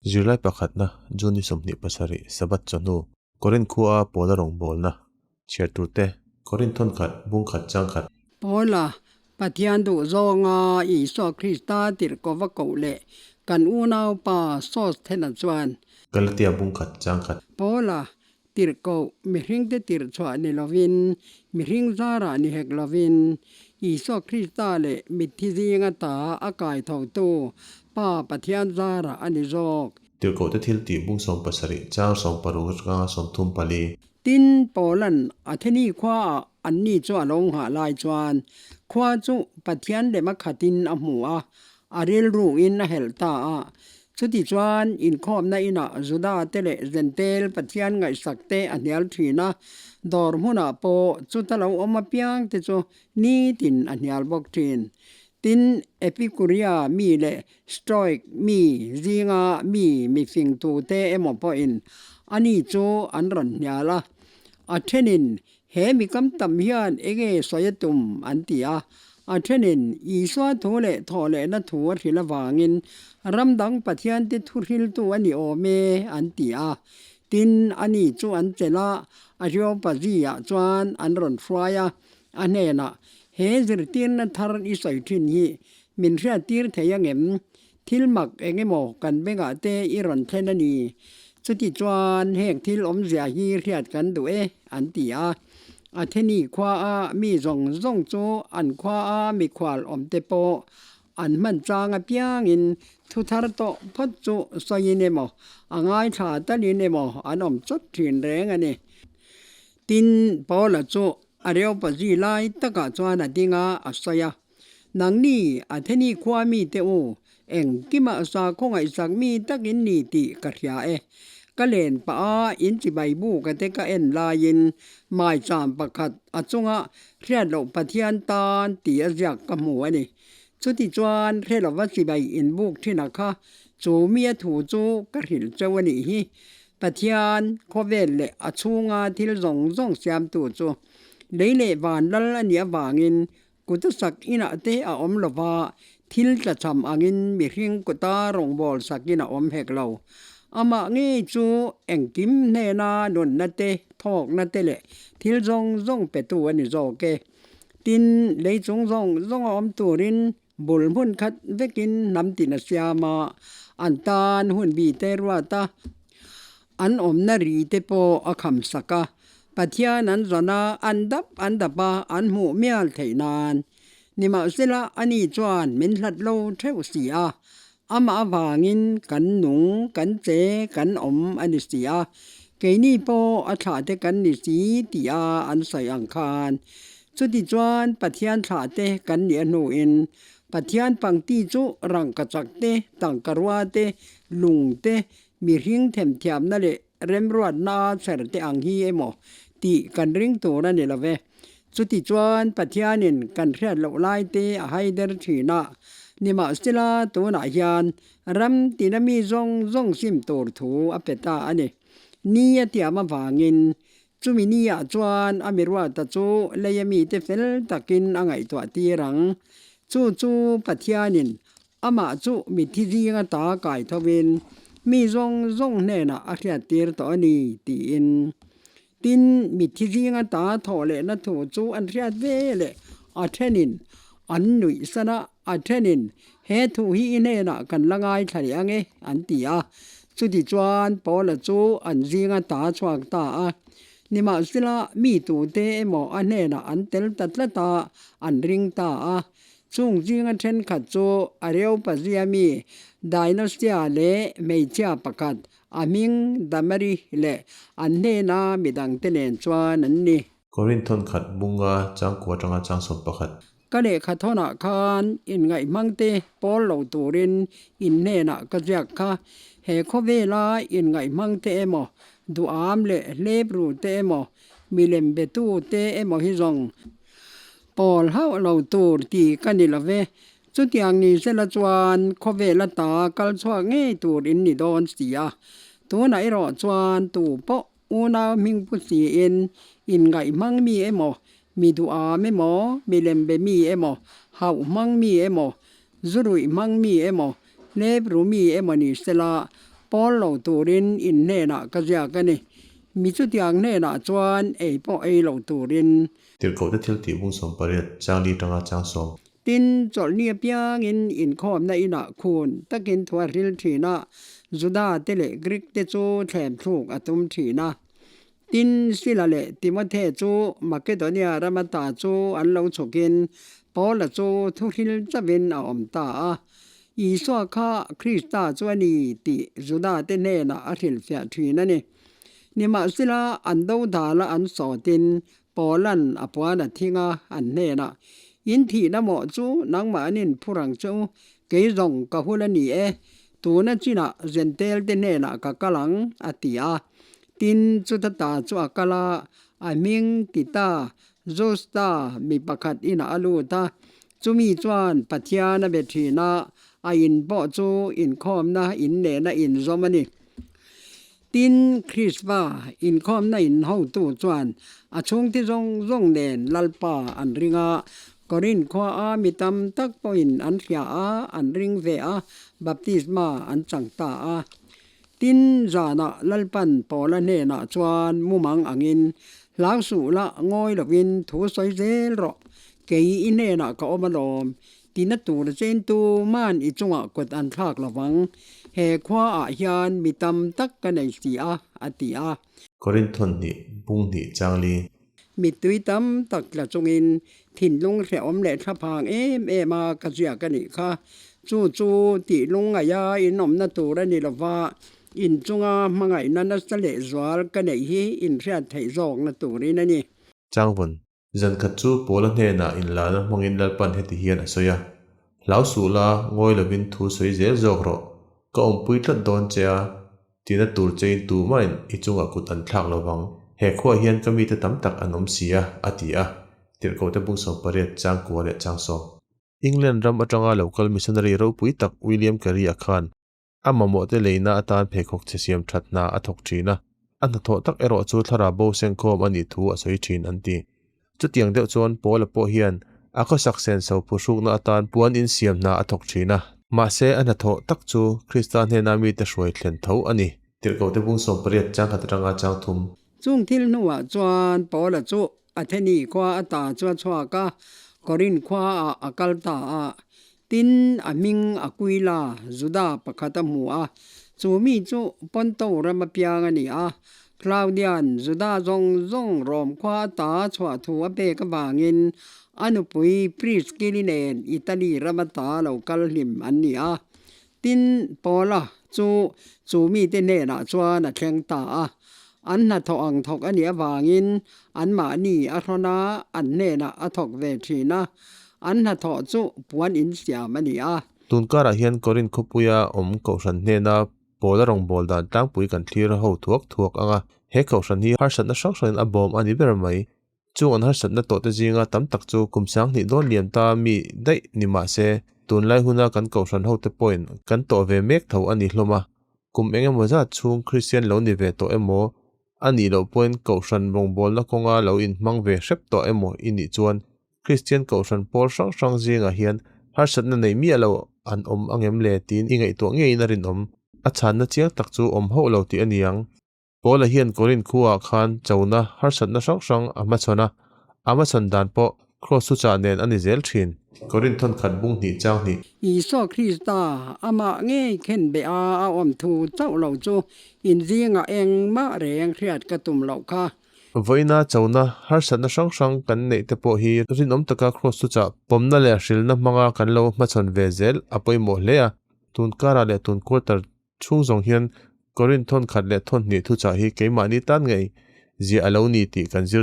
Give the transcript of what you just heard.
Zirlai pakhatna, June ni 27, Sabbath chawhnu, Korinth khua a Paula rawngbawlna, chhiar turte, Korinth thawn khat, bung khat chang khat. Paula, Pathian duh zawnga Isua Krista tirhkaw va koh leh kan unaupa Sosthena chuan. Galatia bung khat chang khat. Paula, Tirhkoh, mihringte tirh chhuah ni lovin, mihring zarah ni hek lovin, Isua Krista leh mitthi zinga ta a kai thotu Pa Pathian zarah a ni zawk. Tirhkohte thil tih bung 70 chang 60 atanga 34. Tin, Paula'n Atheni khuaah anni chu a lo nghah lai chuan khua chu Pathian lem a khatin a hmu a, a rilruin a helh ta a. Chutichuan, inkhawmna inah Juda te leh Zentel Pathian ngaihsak te a hnial thin a, dawr hmunah pawh chuta lo awm apiang te chu nitin a hnial bawk thin. Tin, Epikuria mi leh Stoic mi zinga mi mifing tute emaw pawhin ani chu an rawn hnial a. A thenin He mi kam tam hian enge sawi a tum? an ti a. A thenin Isua thu leh thawhlehna thu a hrilh avangin ram dang Pathiante thu hriltu a ni awm e, an ti a. Tin, ani chu an chelh a, Areopazi-ah chuan an rawn hruai a, a hnenah, He zirtirna thar i sawi thin hi min hriattir thei angem? Thil mak eng emaw kan bengah te i rawn thlen a ni. Chuti chuan heng thil awmzia hi hriat kan duh e, an ti a. Atheni khua a mi zawng zawng chu an khua a mikhual awm te pawh an hman chang apiangin thu thar tawh phawt chu sawiin emaw, a ngaithla talin emaw an awm chawt thin reng a ni. Tin, Paula chu Areopazi lai takah chuan a ding a, a sawi a. Nangni, Atheni khua mite u, engkimah sakhaw ngaihsak mi takin ni tih ka hria e. Ka len pah a, in chibai buka te ka en laiin maicham pakhat a chunga hriat loh Pathian tan tih a ziak ka hmu a ni. Chutichuan hre lova chibai inbuk thin a kha, chu mi a thu chu ka hrilh cheu a nih hi. Pathian, khawvel leh a chhunga thil zawng zawng siamtu chu lei leh van lal a nih avangin Kuta sak inah te a awm lo va, thil tlachham angin mihring kuta rawngbâwl sakin a awm hek lo. Amah ngei chu engkim hnena nunna te, thawkna te leh thil zawng zawng petu a ni zawk e. Tin, lei chung zawng zawng a awm turin bul hmun khat vekin hnam tin a siam a, an tan hun bi te ruat a, an awmna ri te pawh a kham sak a. Pathian an zawn a, an dap an dap a, an hmuh mial theih nan. Nimahsela, ani chuan min hlat lo theuh si a, amah avangin kan nung, kan che, kan awm a ni si a, keini pawh a thlahte kan ni si tih a an sawi ang khan. Chutichuan Pathian thlahte kan nih a hnuin Pathian pangti chu rangkachak te, tangkarua te, lung te, mihring themthiamna leh Remruatna chher te ang hi emaw tih kan ring tur a ni lo ve. Chutichuan Pathianin kan hriat loh lai te a hai der thin a, nimahsela tunah hian ram tina mi zawng zawng sim tur thu a pe ta a ni. Ni a tiam avangin chumi ni ah chuan a miruata chu leia mite fel takin a ngaihtuah tir ang. Chu chu Pathianin Amah chu mitthi zinga ta kai thovin mi zawng zawng hnenah a hriattir tawh a ni, tiin. Tin, mitthi zinga ta thawh lehna thu chu an hriat ve leh a thenin an nuih san a, a thenin, He thu hi i hnenah kan la ngaithla leh ang e, an ti a. Chutichuan Paula chu an zinga ta chhuak ta a. Nimahsela, mi tute emaw a hnenah an tel ta tlat a, an ring ta a. Chung zinga thenkhat chu Areopazia mi Dinosia leh hmeichhia pakhat a hming Damari leh an hnena midangte nen chuan an ni. Korinth thawnkhat bunga changkua atanga chang 11. Ka lehkha thawnah khan inngaihmangte pawl lo turin in hnenah ka ziak kha. He khawvela inngaihmangte emaw, duham leh hlepru te emaw, milem betu te emaw hi zawng Pawl hauh lo tur tih ka ni lo ve. Chutiang ni sela chuan khawvel ata kal chhuak ngei tur in ni dawn si a. Tunah erawh chuan tu pawh unau hming pu siin inngaih hmang mi emaw, mi duham emaw, mi lembe mi emaw, hauh hmang mi emaw, zu ruih hmang mi emaw, hlep ru mi emaw ni sela Pawl lo turin in hnenah ka ziak a ni. Mi chutiang hnenah chuan ei pawh ei lo turin. Tirhkohte thil tih bung 18, chang li tanga chang sawm. Tin, chawlhni apiangin inkhawmna inah khun takin thu a hril thin a, Juda te leh Grik te chu thlem thluk a tum thin a. Tin, Sila leh Timothe chu Makedonia rama ta chu an lo chhukin Paula chu thu hril chauhin a awm ta a. Isua kha Krista chu a ni tih Juda-te hnenah a hrilhfiah thin a ni. Nimahsela, an dodala an sawtin Paula'n a puan a thing a, an hnenah, In thihna mawh chu nangmahnin phur ang che u, kei zawng ka hul a ni e, tuna chinah Zentelte hnenah ka kal ang, a ti a. Tin, chuta ta chu a kal a, a hming ti ta, Justa mi pakhat inah a lut a, chumi chuan Pathian a be thin a, a in pawh chu inkhawmna in nena inzawm a ni. Tin, Krista inkhawmna in hotu chuan a chhungte zawng zawng nen Lalpa an ring a, Korinth khua a mi tam tak pawhin an hria a, an ring ve a, baptisma an chang ta a. Tin, zanah Lalpan Paula hnenah chuan mumang angin, Hlau suh la, ngawi lovin thu sawi zel rawh, kei i hnenah ka awm alawm, tina tur chentu man i chungah kut an thlak lovang, he khuaah hian mi tam tak ka nei si a, a ti a. Korinth thawn hnih, bung hnih chang li. Mittui tam tak tla chungin thinlung hrehawm leh thlaphang em em a ka ziak a nih kha. Chu chu tih lungngaih a inawmna tur a ni lova, inchunga hmangaihna nasa leh zual ka neih hi inhriat theih zawkna turin a ni. Changvawn, zan khat chu Paula hnenah inlana hmangin Lalpan heti hian a sawi a, Hlau suh la, ngawi lovin thu sawi zel zawk rawh. Ka awmpui tlat dawn che a, Tina tur chein tumahin i chungah kut an thlak lo vang. He khuaah hian ka mite tam tak an awm si a, a ti a. Tirhkohte bung 18, chang kua leh chang sawm. England ram atanga lo kal missionary ropui tak William Carey-a khan a mamawhte leina atan pheikhawk chhe siam that hna a thawk thin a, a hnathawh tak erawh chu thlarau bo sengkhawm a nih thu a sawi thin an ti. Chutiang deuh chuan Paula pawh hian a khawsak senso phuhrukna atan puan insiam hna a thawk thin a. Mahse, a hnathawh tak chu Krista hnena mite hruai thlen tho a ni. Tirhkohte bung 18 chang khat atanga chang thum. Chung thil hnuah chuan Paula chu Atheni khua ata chu a chhuak a, Korinth khuaah a kal ta a. Tin, a hming Aquila, Juda pakhat a hmu a, chu mi chu Ponto ram apiang a ni a. Claudian, Juda zawng zawng Rom khua ata chhuah thu a pek avangin a nupui Priscilli nen Italy ram ata lo kal hlim an ni a. Tin, Paula chu chu mite hnenah chuan a thleng ta a. An hnathawh ang thawk a nih avangin anmahni a hrawn a, an hnenah a thawk ve thin a. An hnathawh chu puan insiam a ni a. Tun karah hian Korinth khawpuia awm Kohhran hnena Paula rawngbâwl dan tlangpui kan thlir ho thuak thuak ang a. He Kohhran hi harsatna hrang hrangin a bawm a ni ber mai. Chung an harsatna tawhte zinga tam tak chu kum 2000 dawn liam ta mi daih ni mah se, tunlai huna kan kohhran hote pawhin kan tawh ve mek tho a ni hlawm a. Kum eng emaw zat chhung Kristian lo ni ve tawh emaw, a nih loh pawhin kohhran rawngbawlna kawnga lo inhmang ve hrep tawh emaw i nih chuan Kristian kohhran pawl hrang hrang zingah hian harsatna nei miah lo an awm angem le tiin i ngaihtuah ngeiin a rinawm. A chhanna chiang tak chu awm hauh lo tih a ni ang. Paula hian Korinth khuaah khan chona harsatna hrang hrang a hmachhawn a, a hmachhawn dan pawh Kraws thuchah nen a ni zel thin. Korinth thawn khat bung hnih chang hnih. Isua Krista amah ngei khen beh a a awm thu chauh lo chu inzingah engmah reng hriat ka tum loh kha. Vawiina chona harsatna hrang hrang kan neih te pawh hi rinawm taka Kraws thuchah pawmna leh hrilna hmanga kan lo hmachhawn ve zel a pawimawh hle a, tun karah leh tun quarter Chhung zawng hian Korinth thawn khat leh thawn hnih thuchah hi keimahni tan ngei ziah a lo ni tih kan zir chhuak.